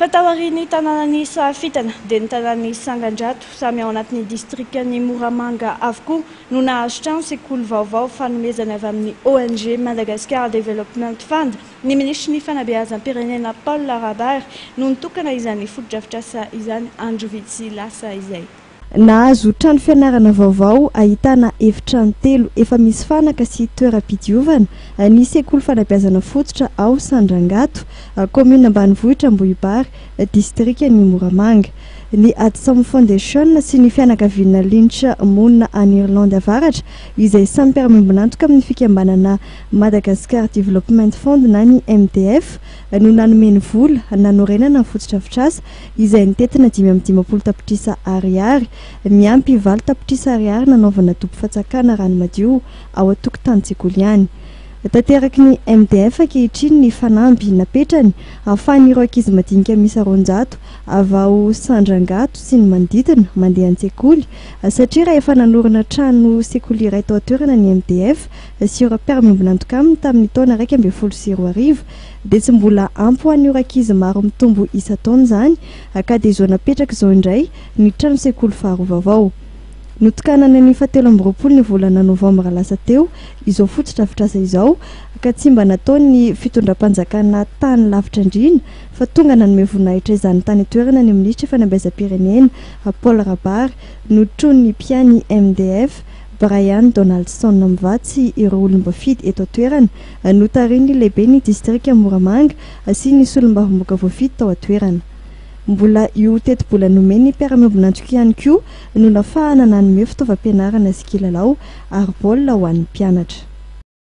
Fa taorian'ny tanànan'i Sahafitana dia ny tanànan'i Sangandrato, samy ao anatin'ny distrikan'i Moramanga avokoa no nahazo trano sekoly vaovao fanomezana avy amin'ny ONG Madagascar Development Fund. Ny minisitry ny fanabeazam-pirenena Paul Rabary no nitokana izany fotodrafitrasa izany andro vitsy lasa izay. Nahazo trano fianarana vaovao ahitana efitrano telo efa misy fanaka sy toeram-pidiovana ny sekoly fanabeazana fototra ao Sandrangato, kaominina ambanivohitra Ambohibary, distrikan'i Moramanga. Ny Adsam Foundation sy ny fianakaviana Lynch monina any Irlande Avaratra, izay samy mpiara-miombon'antoka amin'ny fikambanana Madagascar Development Fund na ny MDF, no nanome ny vola nanorenana ny fotodrafitrasa izay nitentina 55 tapitrisa ariary, miampy 8 tapitrisa ariary nanaovana dobo fatsakana rano madio ao an-tokotanin-tsekoly ihany. Tanteraky ny MDF ankehitriny ny fanamby napetrany hahafahan'ireo ankizy madinika miisa 200 avy ao Sandrangato sy ny manodidina mandeha an-tsekoly satria raha efa nanorina trano sekoly iray tao an-toerana ny MDF sy ireo mpiara-miombon'antoka aminy tamin'ny taona 2011 dia tsy mbola ampy ho an'ireo ankizy maro mitombo isan-taona izany ka dia izao napetraka izao indray ny trano sekoly faharoa vaovao. Notokanana ny fahatelo amby 20 ny volana novambra lasa teo izao fotodrafitrasa izao ka tsy mba nataon'ny fitondram-panjakana tany lavitra andriana fa tonga nanome voninahitra izany tany an-toerana ny minisitry fanabeazam-pirenena Paul Rabary notronin'ny mpiahy ny MDF Brian Donaldson mivatsy ireo olom-boafidy eto an-toerana notarihin'ny lehiben'ny distrika Moramanga sy ny solombavambahoaka voafidy tao an-toerana. Mbola io tetibola nomen'ny mpiara-miombon'antoka ihany koa no nafahana nanome fitaovam-pianarana sy kilalao ary baolina ho an'ny mpianatra.